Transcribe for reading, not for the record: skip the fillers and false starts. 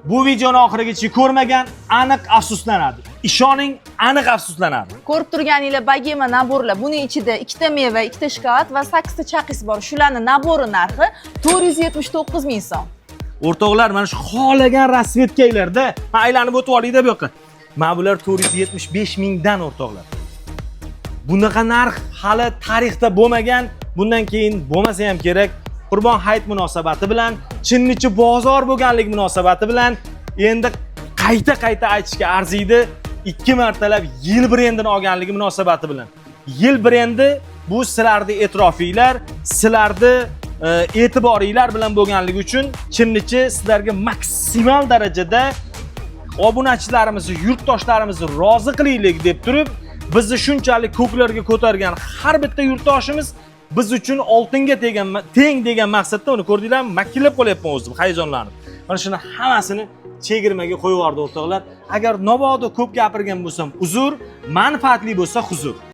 Bu videoni oxirigacha ko'rmagan aniq afsuslanadi. Ishoning, aniq afsuslanadi. Ko'rib turganinglar bogema набор lar. Buning ichida ikkita meva, ikkita shokolad va sakkizta chaqis bor. Shularni набор i narxi 479 ming so'm. O'rtoqlar, mana shu xohlagan расцветка larda, man aylanib o'tib olayda bu yoqqa. Mana bular 475 mingdan, o'rtoqlar. Bunaqa narx hali tarixda bo'lmagan, bundan keyin bo'lmasa ham kerak. Qurbon hayit munosabati bilan, chinnichi bozor bo'lganlik munosabati bilan endi qayta qayta aytishga arziydi. Ikki martalab yil brendini olganligi munosabati bilan. Yil brendi bu sizlarni e'tirofinglar, sizlarni e'tiboringlar bilan bo'lganligi uchun chinnichi sizlarga maksimal darajada obunachilarimizni, yurtdoshlarimizni rozi qilaylik deb turib, bizni shunchalik ko'klarga ko'targan har bitta yurtdoshimiz biz uchun oltinga tegan teng degan maqsadda uni ko'rdinglarmi? Makillab qolyapman o'zim hayajonlanib. Mana shuni hammasini chegirmaga qo'yib yubordi, o'rtoqlar. Agar mabodo ko'p gapirgan bo'lsam, uzr, manfaatli bo'lsa, huzur.